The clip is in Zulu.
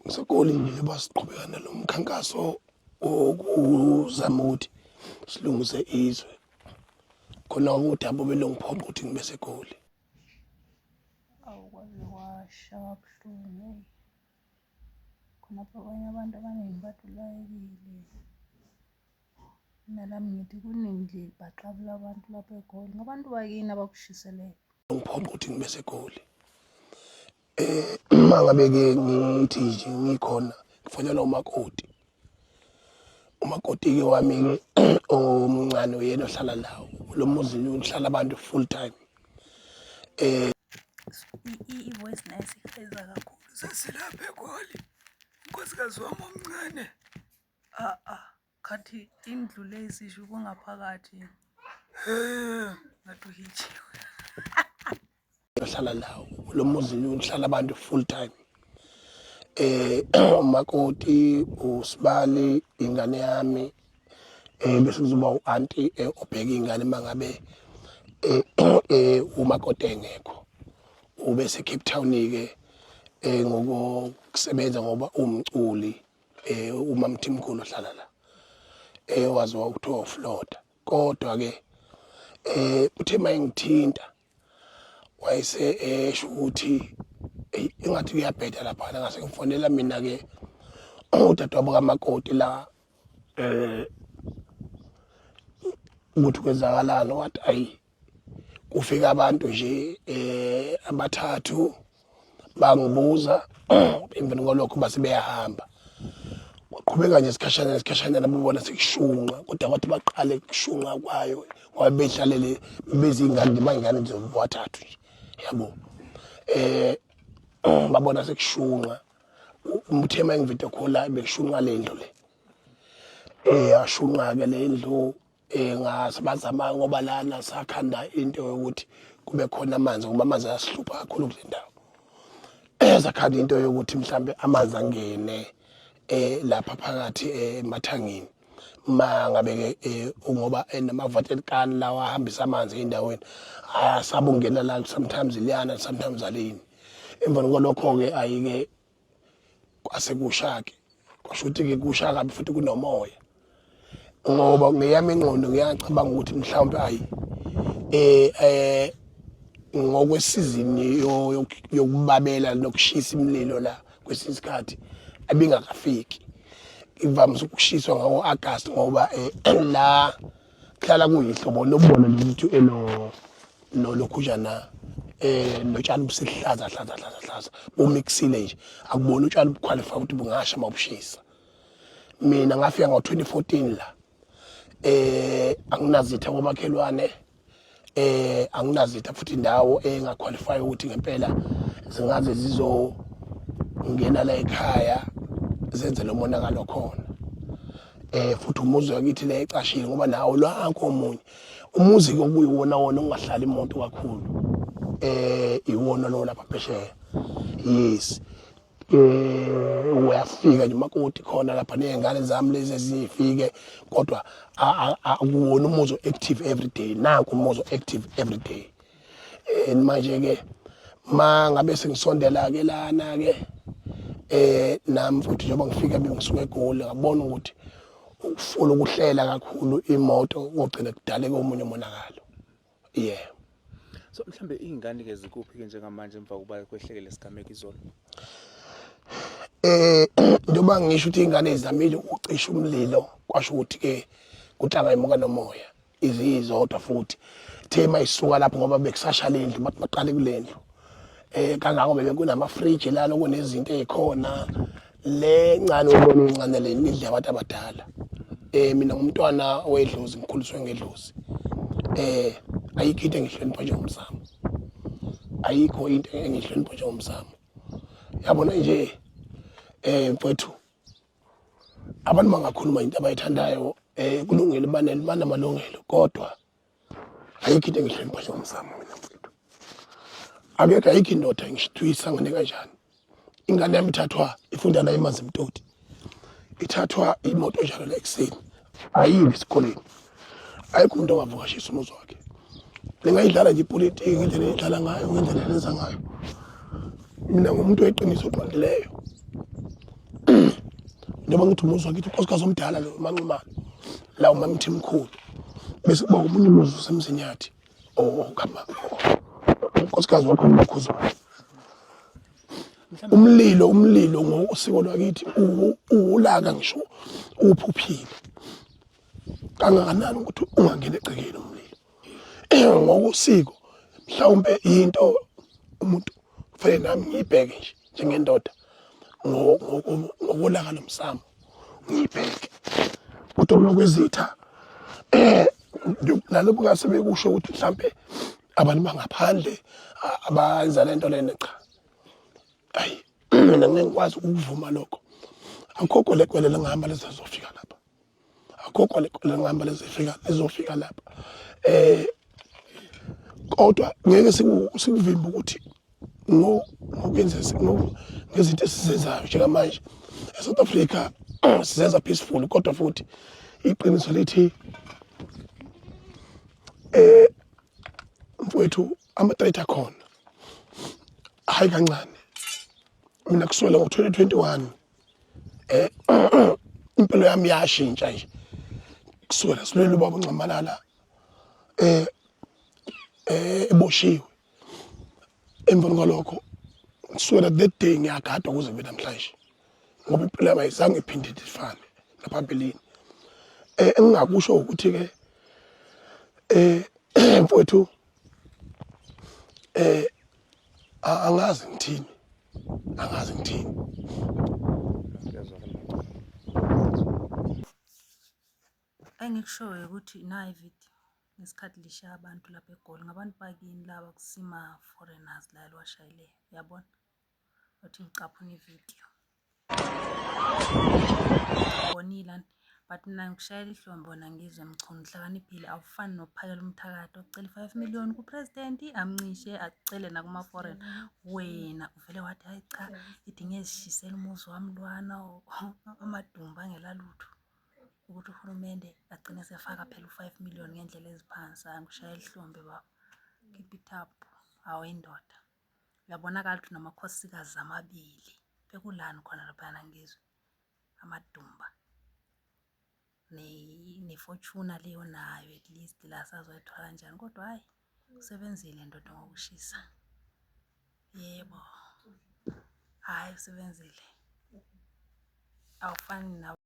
NgiseGoli nje njengoba siqhubeka nalo mkhankaso wokuzama ukuthi silungise izwe. Khona udaba obelungiphoqa ukuthi ngibe seGoli. Awu kwaze kwasha kabuhlungu hheyi. Khonapho abanye abantu abaningi badulayekile. Mina lami ngithi kuningi nje bhaxabula abantu lapha eGoli. Ngabantu bakini abakushiseleyo. Ngiphoqa ukuthi ngibe seGoli. Eh uma ngabe ke ngithi nje ngikhona ngifonelwa umakoti. Umakoti ke wami ke omncane uyena ohlala la. Lo muzi uhlala abantu full time. Eh I-voice nayo isikhaliza kakhulu. Sesilapha eGoli. Unkosikazi wami omncane. Ah ah, khathi indlu le isisho kungaphakathi. Ngathi uhitshiwe. Ohlala la lo muzi uhlala abantu full time. Eh umakoti usibali ingane yami eh bese kuzoba u-anti eh, obheka ingane mangabe eh, eh umakoti engekho. Ube se Cape Town ke eh ngokusebenza ngoba umculi eh uma Mthimkhulu ohlala la eh waziwa ukuthiwa uFloda kodwa ke eh uthe mayengithinta wayese esho ukuthi engathi kuyabheda lapha ngase ngifonela mina ke udadewabo kamakoti la eh ukuthi kwenzakalani wathi ayi kufika abantu nje eh abathathu bangibuza emveni kwalokho base beyahamba kwaqhubeka nje isikhashana isikhashana nabobona sekushunqa kodwa kwathi baqale kushunqa kwayo ngoba behlalele bezingane nje bayingane nje wathathu nje yabo eh babona sekushunqa umuthe uma ngivideo call bekushunqa le ndlu le eh yashunqa ke le ndlu eh ngase bazama ngoba lana sakhanda into yokuthi kube khona amanzi ngoba amanzi ayasihlupha kakhulu kule ndawo eh sakhanda into yokuthi mhlambe amanzi angene eh lapha phakathi eh, emathangini ma ngabe ke eh, ngoba enamavaterikani lawa ahambisa amanzi endaweni ayasaba ukungena la sometimes liyana sometimes alini emva kwalokho ke ayike kwase kusha-ke kwasho ukuthi-ke kusha kabi futhi kunomoya ngoba ngeyami ingqondo ngiyacabanga ukuthi mhlawumbe ayi eh eh ngokwesizini yokubabela nokushisa imililo la kwesinye isikhathi abingakafiki ivamise ukushiswa ngawo-August ngoba eh, la kuhlala kuyihlobo nobona ukuthi elo nolokhujana eh notshani busihlaza hlaza hlaza hlaza bumixile nje akubona utshani buqualify ukuthi bungasha mabushisa mina ngafika ngo-2014 la eh anginazitha komakhelwane eh anginazitha futhi indawo engaqualify ukuthi ngempela zingaze zizo ngena la ekhaya zenze lo monakalo khona eh futhi umuzi wakithi le ecashile ngoba nawo lwanko omunye umuzi ke okuyiwona wona ongahlali imoto kakhulu eh iwona lo lapha phesheya yes eh uyafika nje umakoti khona lapha nezingane zami lezi ezifike kodwa akuwona umuzi active every day nanku umuzi active every day eh manje ke ma ngabe sengisondela ke lana ke eh nami futhi njengoba ngifika bengisuka eGoli ngabona ukuthi ukufuna ukuhlela kakhulu imoto kogcina kudaleka omunye umonakalo yeah so mhlambe iy'ngane ke zikuphi ke njengamanje emva kokuba kwehleke lesigameko izolo eh njengoba ngisho ukuthi ingane izamile ukucisha umlilo kwasho ukuthi ke kuhlanga imuka nomoya izizodwa futhi the mayisuka lapho ngoba bekusasha lendlu bathi baqale kulendlu eh kangako bebe kunama fridge lana kunezinto ezikhona le ncane ubona incane le idle abantu abadala eh mina ngumntwana wedlozi ngikhuliswe ngedlozi eh ayikho into engihlonipha njengomsamo ayikho into engihlonipha njengomsamo yabona nje eh mfowethu abantu bangakhuluma into abayithandayo eh kulungile banele banamalungelo kodwa ayikho into engihlonipha njengomzamo mina mfethu akekho ayikho indoda engishithwisa ngane kanjani ingane yami ithathwa ifunda la emanzi mtoti ithathwa imoto njalo la ekuseni ayibi esikoleni ayikho umuntu ongavukashisa umuzi wakhe ningayidlala nje ipolitiki ngendlela enidlala ngayo ngendlela enenza ngayo mina ngumuntu weqiniso oqondileyo. Njengoba ngithi umuzi wakithi unkosikazi omdala lo manxumalo la umamthi mkhulu bese kuba omunye umuzi osemzinyathi okama unkosikazi wakho umakhuzwayo. Umlilo umlilo ngosiko lwakithi uwulaka ngisho uphuphile kangakanani ukuthi ungangena egcekeni umlilo ngokosiko mhlawumbe into umuntu kufanele nami ngiyibheke nje njengendoda ngokolaka lomsamo ngiyibheke kodwa uma kwezitha eh nalobu ngase bekusho ukuthi mhlambe abantu bangaphandle abayenza lento lena cha ayi mina ngeke ngikwazi ukuvuma lokho akukho kwelekwele lengihamba lezazofika lapha akukho kwelekwele lengihamba lezofika lezofika lapha eh kodwa ngeke sikuvimbe ukuthi ngokwenza ngezinto esizenzayo njengamanje eSouth Africa sizenza peaceful kodwa futhi iqiniso lithi eh mfowethu ama-threat akhona hayi kancane mina kusukela ngo-2021 eh impilo yami yashintsha nje kusukela silwela ubaba uNxamalala eh eh eboshiwe emva kwalokho kusukela that day ngiyagadwa kuze kube namhlanje ngoba impilo yami ayizange iphinde ifane naphambilini eh engingakusho ukuthi ke eh mfowethu eh angazi ngithini angazi ngithini. Engikushoyo ukuthi nayi ividiyo ngesikhathi lishaya abantu lapha eGoli ngabantu bakini laba kusima foreigners la liwashayile uyabona uthi ngicaphuna ividiyo bonile but mina ngikushayela ihlombe wona ngizwe mchunu hlakaniphile awufani nokuphakela umthakathi ocela i-five million kupresident amncishe acele nakuma-foreign wena uvele wathi hayi cha ithi ngezishisela umuzi wami lwana amadumba angelalutho ukuthi uhulumende agcine sefaka phela u-five million ngendlela eziphansi hayi ngikushayela ihlombe baba keep it up awu indoda uyabonakala ukuthi namakhosikazi amabili bekulani khona laphayana ngizwe amadumba ne-fortuna leyo nayo at least la sazoyithola kanjani kodwa hhayi usebenzile ndoda ngokushisa yebo hhayi usebenzile awufani nawe.